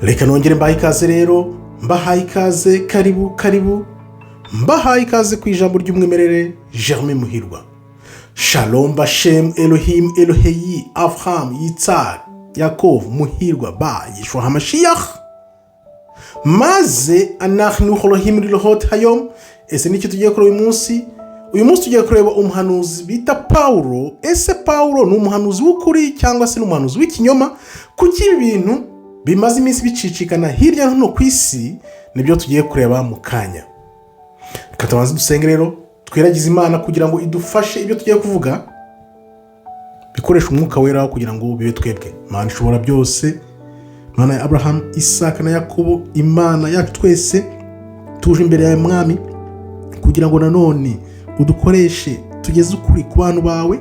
Reka nongere mbahe ikaze rero, mbahaye ikaze, karibu karibu, mbahaye ikaze ku ijambo ry'umwimerere Germain Muhirwa. Shalom Bashem Elohim Eloheyi Avraham Yitzhak Yaakov Muhirwa ba Yeshua HaMashiach. Maze anachnu holohim lilohot hayom. Ese nicyo tugiye kureba uyu munsi? Uyu munsi tugiye kureba umuhanuzi bita Pawulo. Ese Pawulo ni umuhanuzi w'ukuri cyangwa se ni umuhanuzi w'ikinyoma? Kuki ibi bintu bimaze iminsi bicicikana hirya no hino ku isi? Nibyo tugiye kureba mu kanya. Reka tubanze dusenge rero, twiragize Imana kugira ngo idufashe ibyo tugiye kuvuga bikoresha umwuka wera kugira ngo bibe twebwe. Imana ishobora byose, Imana ya Aburahamu, Isaka na Yakobo, Imana yacu twese, tuje imbere yawe Mwami kugira ngo nanone udukoreshe tugeze ukuri ku bantu bawe,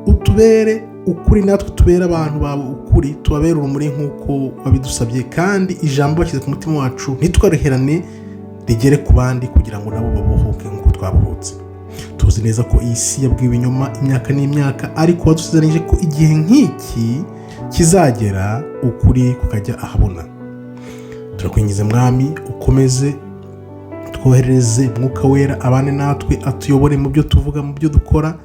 utubere ukuri natwe tubere abantu bawe ukuri, tubabere urumuri nk'uko wabidusabye, kandi ijambo bashyize ku mutima wacu ntitwareherane, rigere ku bandi kugira ngo nabo babohoke nk'uko twabohotse. Tuzi neza ko iyi si yabwiwe ibinyoma imyaka n'imyaka, ariko wadusezeranyije ko igihe nk'iki kizagera ukuri kukajya ahabona. Turakwingiza Mwami, ukomeze twoherereze Mwuka Wera abane natwe, atuyobore mu byo tuvuga, mu byo dukora,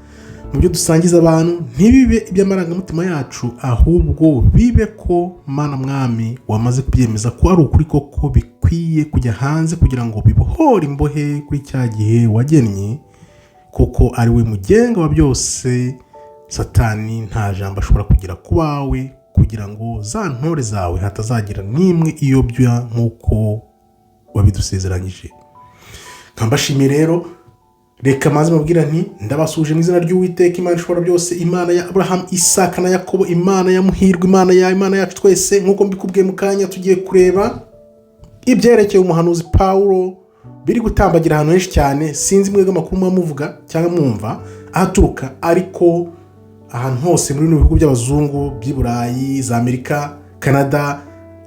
mu byo dusangiza abantu. Ntibibe iby'amarangamutima yacu, ahubwo bibe ko Mana Mwami wamaze kubyemeza ko ari ukuri koko bikwiye kujya hanze kugira ngo bibohore imbohe kuri cya gihe wagennye, kuko ari we mugenga wa byose. Satani nta jambo ashobora kugira ku bawe, kugira ngo za ntore zawe hatazagira n'imwe iyobya nk'uko wabidusezeranyije. Nkambashimiye rero, reka maze mubwira nti ndabasuje mu izina ry'Uwiteka Imana ishobora byose, Imana ya Aburahamu, Isaka na Yakobo, Imana ya Muhirwa, Imana yacu twese. Nk'uko mbikubwiye mu kanya, tugiye kureba ibyerekeye umuhanuzi Pawulo biri gutambagira ahantu henshi cyane. Sinzi mwebwe amakuru muba muvuga cyangwa mwumva aho aturuka, ariko ahantu hose muri bino bihugu by'abazungu by'i Burayi, za Amerika, Canada,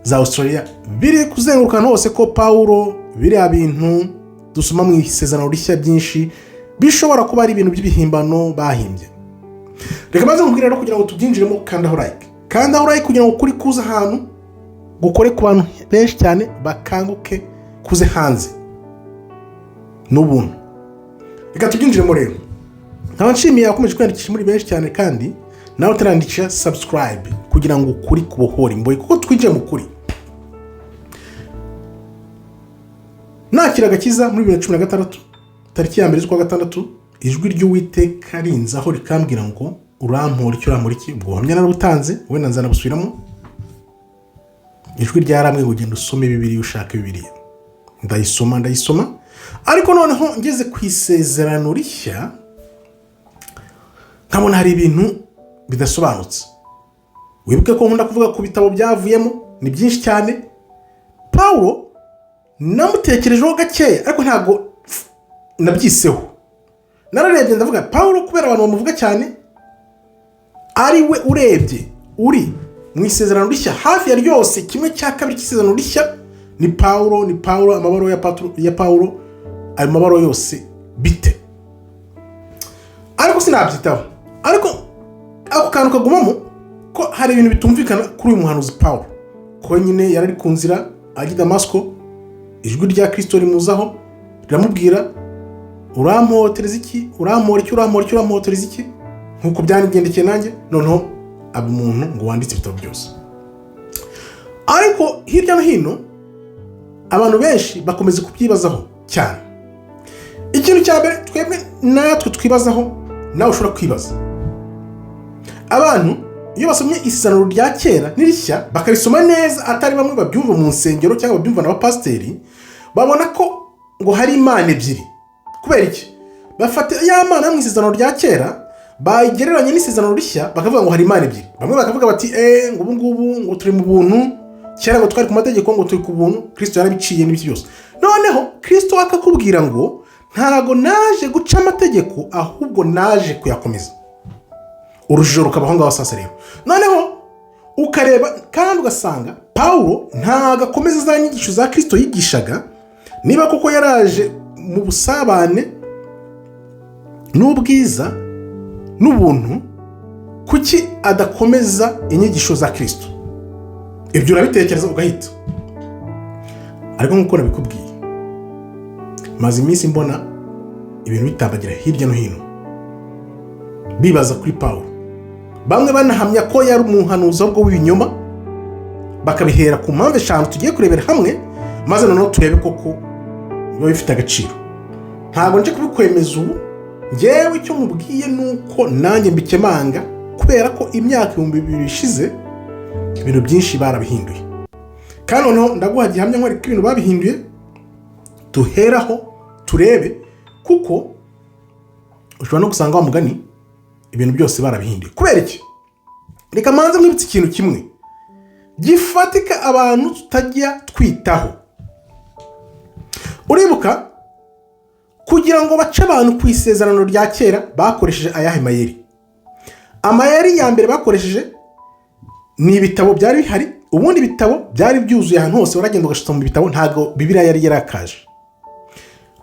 za Australia, biri kuzenguruka ahantu hose ko Pawulo biriya bintu dusoma mu Isezerano Rishya byinshi bishobora kuba ari ibintu by'ibihimbano bahimbye. Reka maze nkubwire rero, kugira ngo tubyinjiremo, kandaho like, kandaho like kugira ngo ukuri kuze ahantu gukore ku bantu benshi cyane, bakanguke, kuze hanze n'ubuntu. Reka tubyinjiremo rero. Nkaba nshimiye abakomeje kwiyandikisha muri benshi cyane, kandi nawe utarandikisha, subscribe kugira ngo ukuri kubohore imbohe, kuko twinjiye mu kuri. Nakira agakiza muri 2016, tariki ya 1 z'ukwa gatandatu, ijwi ry'Uwiteka rinzaho rikambwira ngo urampora iki, urampora iki? Ubwo buhamya narabutanze, wenda nzanabusubiramo. Ijwi ryarambwiye ngo genda usome Bibiliya, ushake Bibiliya. Ndayisoma, ndayisoma, ariko noneho ngeze ku Isezerano Rishya nkabona hari ibintu bidasobanutse. Wibuke ko nkunda kuvuga ku bitabo byavuyemo, ni byinshi cyane. Pawulo namutekerejeho gakeya, ariko ntabwo nabyiseho. Nararebye ndavuga Pawulo kubera abantu bamuvuga cyane, ari we urebye uri mu Isezerano Rishya hafi ya ryose, 1/2 cy'Isezerano Rishya ni Pawulo, ni Pawulo, amabaruwa ya Pawulo, ayo mabaruwa yose bite? Ariko sinabyitaho, ariko ako kantu kagumamo ko hari ibintu bitumvikana kuri uyu muhanuzi Pawulo, ko nyine yari ari ku nzira ajya i Damasiko, ijwi rya Kirisito rimuzaho riramubwira urampohotereza iki, urampora iki, urampora iki, urampohotereza iki? Nk'uko byanigendekeye nanjye, noneho aba umuntu ngo wanditse ibitabo byose. Ariko hirya no hino abantu benshi bakomeza kubyibazaho cyane. Ikintu cya mbere twebwe natwe twibazaho, nawe ushobora kwibaza, abantu iyo basomye Isezerano rya Kera n'Irishya bakarisoma neza, atari bamwe babyumva mu nsengero cyangwa babyumva n'abapasiteri, babona ko ngo hari imana ebyiri. Kubera iki? Bafata ya mana yo mu Isezerano rya Kera bayigereranya n'Isezerano Rishya, bakavuga ngo hari imana ebyiri. Bamwe bakavuga bati eee, ngo ubu ngubu ngo turi mu buntu, kera ngo twari ku mategeko, ngo turi ku buntu, Kirisito yarabiciye n'ibiki byose. Noneho Kirisito akakubwira ngo ntago naje guca amategeko, ahubwo naje kuyakomeza. Urujijo rukaba aho ngaho. Sasa rero noneho ukareba kandi ugasanga Pawulo ntago akomeza za nyigisho za Kirisito yigishaga. Niba koko yaraje mu busabane n'ubwiza n'ubuntu, kuki adakomeza inyigisho za Kirisito? Ibyo urabitekereza ugahita. Ariko nk'uko nabikubwiye, maze iminsi mbona ibintu bitambagira hirya no hino, bibaza kuri Pawulo, bamwe banahamya ko yari umuhanuzi ahubwo w'ibinyoma, bakabihera ku mpamvu eshanu tugiye kurebera hamwe, maze noneho turebe koko biba bifite agaciro. Ntabwo nje kubikwemeza ubu. Ngewe icyo mubwiye ni uko nanjye mbikemanga, kubera ko imyaka 2000 ishize ibintu byinshi barabihinduye. Kandi noneho ndaguha gihamya nkwereka ko ibintu babihinduye. Tuheraho turebe, kuko ushobora no gusanga wa mugani ibintu byose barabihinduye. Kubera iki? Reka manze mwibutse ikintu kimwe gifatika abantu tutajya twitaho. Uribuka kugira ngo bace abantu ku isezerano rya kera bakoresheje ayahe mayeri? Amayeri ya mbere bakoresheje ni ibitabo byari bihari. Ubundi ibitabo byari byuzuye ahantu hose, waragenda ugasoma ibitabo, ntabwo Bibiliya yari yarakaje.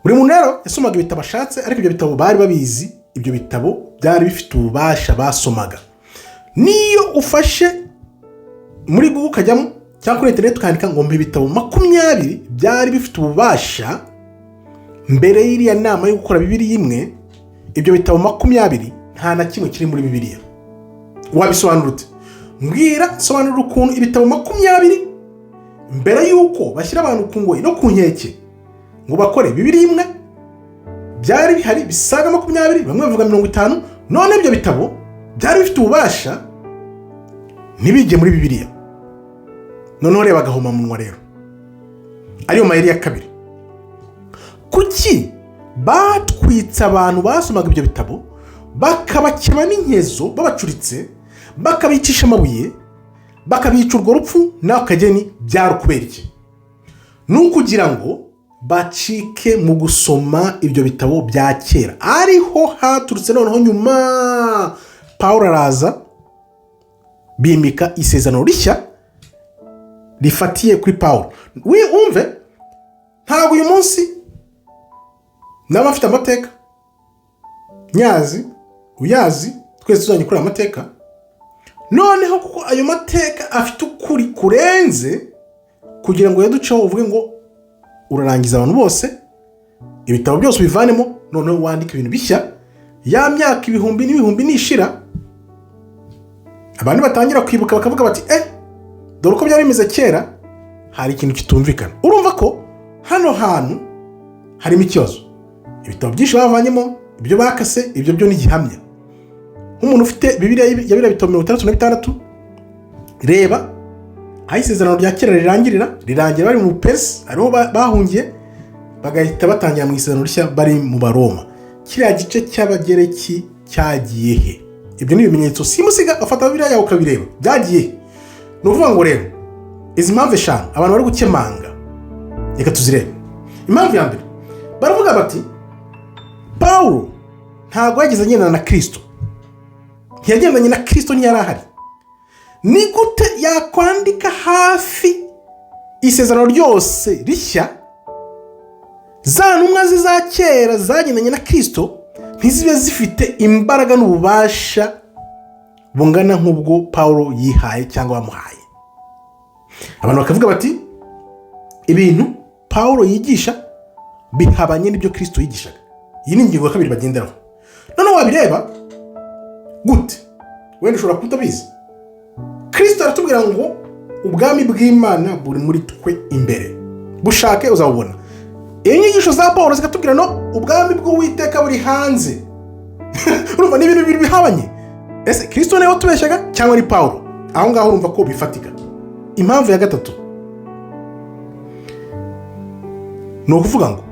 Buri muntu rero yasomaga ibitabo ashatse, ariko ibyo bitabo bari babizi, ibyo bitabo byari bifite ububasha basomaga. Niyo ufashe muri Google ukajyamo cyangwa kuri interineti ukandika ngo mpa ibitabo 20 byari bifite ububasha mbere y'iriya nama yo gukora Bibiliya imwe, ibyo bitabo 20 nta na kimwe kiri muri Bibiliya. Wabisobanura ute? Mbwira, sobanura ukuntu ibitabo 20 mbere y'uko bashyira abantu ku ngoyi no ku nkeke ngo bakore Bibiliya imwe byari bihari bisaga 20, bamwe bavuga 50. None ibyo bitabo byari bifite ububasha ntibijye muri Bibiliya. Noneho reba agahomamunwa rero, ariyo mayeri ya kabiri. Kuki batwitse abantu basomaga ibyo bitabo, bakabakeba n'inkezo babacuritse, bakabicisha amabuye, bakabica urwo rupfu n'ako kageni? Byari ukubera iki? Ni ukugira ngo bacike mu gusoma ibyo bitabo bya kera. Ariho haturutse noneho nyuma Paul araza, bimika isezerano rishya rifatiye kuri Paul. Wumve, ntabwo uyu munsi naba afite amateka nyazi, uyazi, twese tuzanye kuri aya mateka. Noneho kuko ayo mateka afite ukuri kurenze kugira ngo yaduceho uvuge ngo urarangiza abantu bose, ibitabo byose ubivanemo, noneho wandike ibintu bishya. Ya myaka ibihumbi n'ibihumbi nishira, abantu batangira kwibuka bakavuga bati: "Eh, dore uko byari bimeze kera." Hari ikintu kitumvikana. Urumva ko hano hantu harimo ikibazo. Ibitabo byinshi bavanyemo, ibyo bakase, ibyo byo ni gihamya. Nk'umuntu ufite Bibiliya ya biriya bitabo 66, reba aho isezerano rya kera rirangirira. Rirangira bari mu Peresi, ariho bahungiye, bagahita batangira mu isezerano rishya bari mu Baroma. Kiriya gice cy'Abagereki cyagiye he? Ibyo ni ibimenyetso simusiga. Ufata Bibiliya yawe ukabireba, byagiye he? Ni ukuvuga ngo rero izi mpamvu eshanu abantu bari gukemanga, reka tuzirebe. Impamvu ya mbere, baravuga bati: "Pawulo ntabwo yageze agendana na Kirisito, ntiyagendanye na Kirisito, ntiyari ahari. Ni gute yakwandika hafi isezerano ryose rishya, za ntumwa ze za kera zagendanye na Kirisito ntizibe zifite imbaraga n'ububasha bungana nk'ubwo Paul yihaye cyangwa bamuhaye?" Abantu bakavuga bati: "Ibintu Paul yigisha bihabanye n'ibyo Kirisito yigishaga." Iyi ni ingingo ya kabiri bagenderaho. Noneho wabireba gute? Wenda ushobora kuba utabizi. Kirisito aratubwira ngo ubwami bw'Imana buri muri twe imbere, bushake uzabubona. Inyigisho za Paul zikatubwira no ubwami bw'Uwiteka buri hanze. Urumva ni ibintu bibiri bihabanye. Ese Kirisito niwe watubeshyaga cyangwa ni Paul? Aho ngaho urumva ko bifatika. Impamvu ya gatatu ni ukuvuga ngo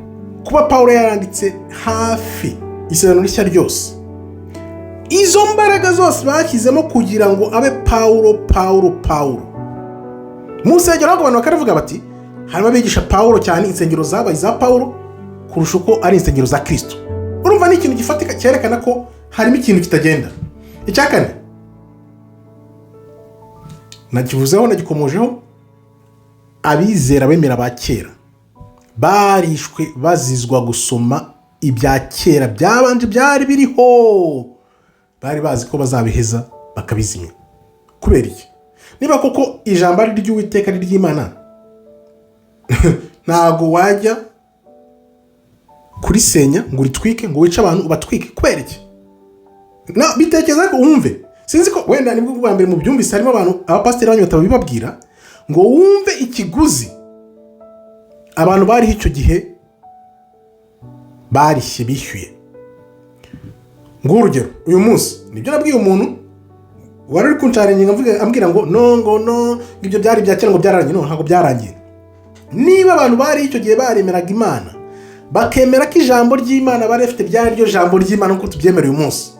kuba Paul yaranditse hafi isezerano rishya ryose, izo mbaraga zose bashyizemo kugira ngo abe Pawulo, Pawulo, Pawulo mu nsengero, ahubwo abantu bakavuga bati harimo abigisha Pawulo cyane, insengero zabaye iza Pawulo kurusha uko ari insengero za Kirisito. Urumva ni ikintu gifatika cyerekana ko harimo ikintu kitagenda. Icya kane nakivuzeho, nagikomojeho: abizera bemera ba kera barishwe bazizwa gusoma ibya kera byabanje byari biriho. Bari bazi ko bazabiheza bakabizimya. Kubera iki? Niba koko ijambo ari iry'Uwiteka, ari iry'Imana, Ntabwo wajya kurisenya ngo uritwike, ngo wice abantu ubatwike. Kubera iki? Na bitekereza ko wumve, sinzi ko wenda nibwo bwa mbere mu byumvise, harimo abantu, abapasiteri banyu batabibabwira, ngo wumve ikiguzi abantu bariho icyo gihe barishye, bishyuye. Nguhe urugero, uyu munsi nibyo nabwiye umuntu wari uri kunchallenginga, ambwira ngo no, ngo no, ngo ibyo byari ibya kera, ngo byararangiye. No, ntabwo byarangiye. Niba abantu bari icyo gihe baremeraga Imana, bakemera ko ijambo ry'Imana bari bafite ryari ryo jambo ry'Imana nk'uko tubyemera uyu munsi,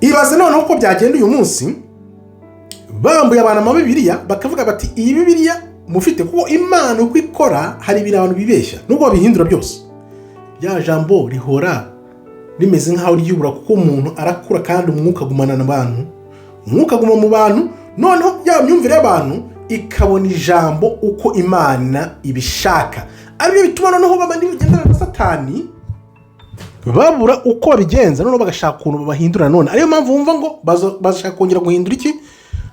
ibaze noneho uko byagenda uyu munsi bambuye abantu amabibiriya, bakavuga bati: "Iyi Bibiriya mufite." Kuko Imana uko ikora, hari ibintu abantu bibeshya, nubwo babihindura byose, rya jambo rihora rimeze nk'aho ryibura, kuko umuntu arakura kandi umwuka agumana n'abantu, umwuka aguma mu bantu. Noneho ya myumvire y'abantu ikabona ijambo uko Imana ibishaka, aribyo bituma noneho babandi bagendana na Satani babura uko babigenza, noneho bagashaka ukuntu babahindura. None ariyo mpamvu wumva ngo bashaka kongera guhindura iki?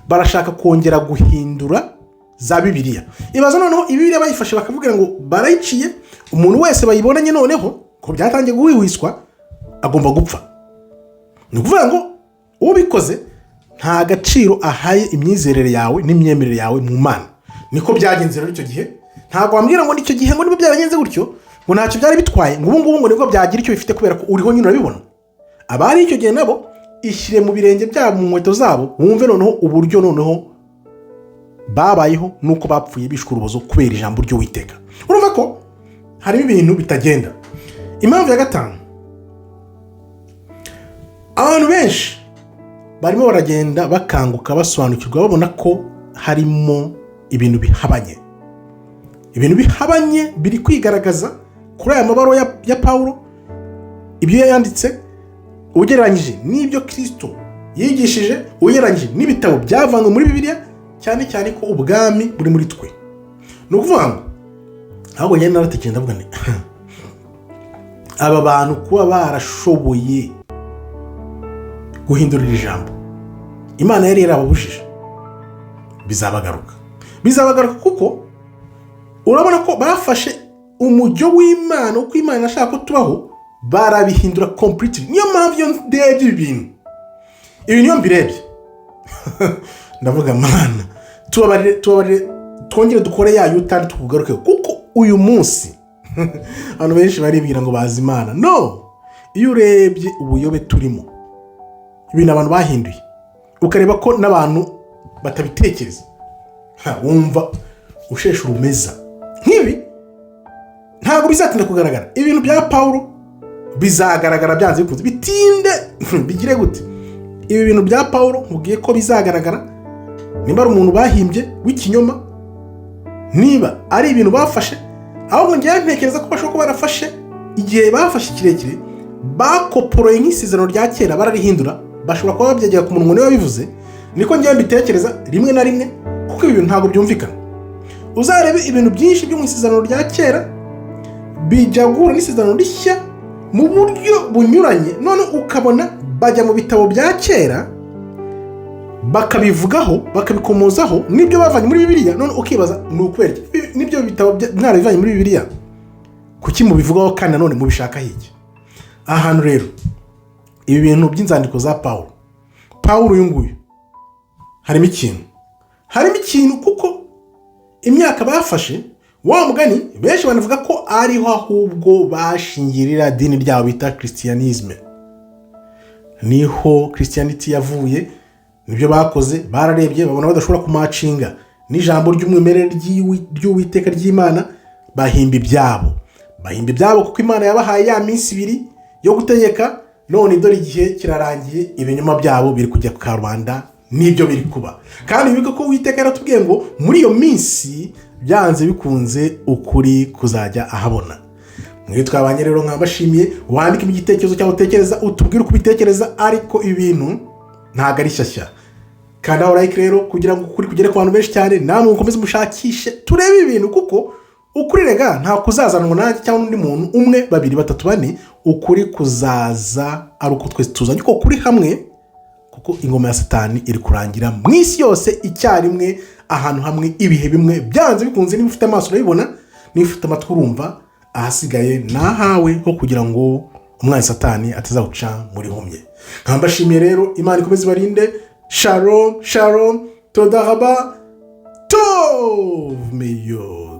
Barashaka kongera guhindura za Bibiliya. Ibaza noneho Ibibiliya bayifashe, bakavugira ngo barayiciye, umuntu wese bayibonanye noneho ko byatangiye guhwihwiswa agomba gupfa. Ni ukuvuga ngo ubikoze nta gaciro ahaye imyizerere yawe n'imyemerere yawe mu Mana. Niko byagenze rero icyo gihe. Ntabwo wambwira ngo nicyo gihe ngo niba byaragenze gutyo ngo ntacyo byari bitwaye, ngo ubu ngubu ngo nibwo byagira icyo bifite, kubera ko uriho nyine urabibona. Abari icyo gihe nabo, ishyire mu birenge byabo, mu nkweto zabo, wumve noneho uburyo noneho babayeho n'uko bapfuye bishwe urubozo kubera ijambo ry'Uwiteka. Urumva ko harimo ibintu bitagenda. Impamvu ya gatanu, abantu benshi barimo baragenda bakanguka, basobanukirwa, babona ko harimo ibintu bihabanye. Ibintu bihabanye biri kwigaragaza kuri aya mabaruwa ya Pawulo, ibyo yanditse ugereranyije n'ibyo Kirisito yigishije, ugereranyije n'ibitabo byavanywe muri Bibiliya, cyane cyane ko ubwami buri muri twe. Ni ukuvuga ngo ahubwo njyewe naratekereje, ndavuga nti: "Aba bantu kuba barashoboye guhindurira ijambo Imana yari yarababujije, bizabagaruka, bizabagaruka." Kuko urabona ko bafashe umujyo w'Imana, uko Imana ashaka ko tubaho, barabihindura completely. Niyo mpamvu iyo ndebye ibi bintu, ibi niyo mbirebye ndavuga: "Mana, tubabarire, tubabarire, twongere dukore ya U-turn, tukugaruke." Kuko uyu munsi abantu benshi baribwira ngo bazi Imana. No iyo urebye ubuyobe turimo, ibintu abantu bahinduye, ukareba ko n'abantu batabitekereza, wumva usheshe urumeza. Nk'ibi ntabwo bizatinda kugaragara. Ibintu bya Pawulo bizagaragara byanze bikunze, bitinde bigire gute. Ibi bintu bya Pawulo nkubwiye ko bizagaragara, nimba ari umuntu bahimbye w'ikinyoma, niba ari ibintu bafashe. Ahubwo ngewe ntekereza ko bashobora kuba barafashe igihe, bafashe kirekire, bakoporoye nk'isezerano rya kera bararihindura. Bashobora kuba babyegera ku munwa niba bivuze. Niko ngewe mbitekereza rimwe na rimwe, kuko ibi bintu ntabwo byumvikana. Uzarebe ibintu byinshi byo mu isezerano rya kera bijya guhura n'isezerano rishya mu buryo bunyuranye, none ukabona bajya mu bitabo bya kera bakabivugaho, bakabikomozaho n'ibyo bavanye muri Bibiliya. None ukibaza: ni ukubera iki? N'ibyo bitabo mwarabivanye muri Bibiliya, kuki mubivugaho kandi nanone mubishakaho iki? Aha hantu rero, ibi bintu by'inzandiko za Pawulo, Pawulo uyu nguyu, harimo ikintu, harimo ikintu, kuko imyaka bafashe, wa mugani benshi banavuga ko ariho ahubwo bashingirira dini ryabo bita Christianisme, niho Christianity yavuye. Nibyo bakoze, bararebye babona badashobora kumatchinga n'ijambo ry'umwimerere ry'Uwiteka ry'Imana, bahimba ibyabo, bahimba ibyabo, kuko Imana yabahaye ya minsi 2 yo gutegeka. None dore igihe kirarangiye, ibinyoma byabo biri kujya ku karubanda, n'ibyo biri kuba. Kandi wibuke ko Uwiteka yaratubwiye ngo muri iyo minsi byanze bikunze ukuri kuzajya ahabona. Mwe twabanye rero, nkabashimiye. Wandike igitekerezo cyangwa utekereza, utubwire uko ubitekereza. Ariko ibi bintu ntabwo ari shyashya. Kanda aho like rero kugira ngo ukuri kugere ku bantu benshi cyane. Namwe mukomeze mushakishe, turebe ibintu, kuko ukuri rega nta kuzazanwa nanjye cyangwa n'undi muntu umwe, babiri, batatu, bane. Ukuri kuzaza ari uko twese tuzanye uko kuri hamwe, kuko ingoma ya Satani iri kurangira mu isi yose icyarimwe, ahantu hamwe, ibihe bimwe, byanze bikunze. Niba ufite amaso urabibona, Niba ufite amatwi urumva. Ahasigaye ni ahawe ho kugira ngo umwanzi Satani atazawuca muri humye. Nkaba mbashimiye rero, Imana ikomeze ibarinde. Shalom, shalom, toda raba, tov meyod.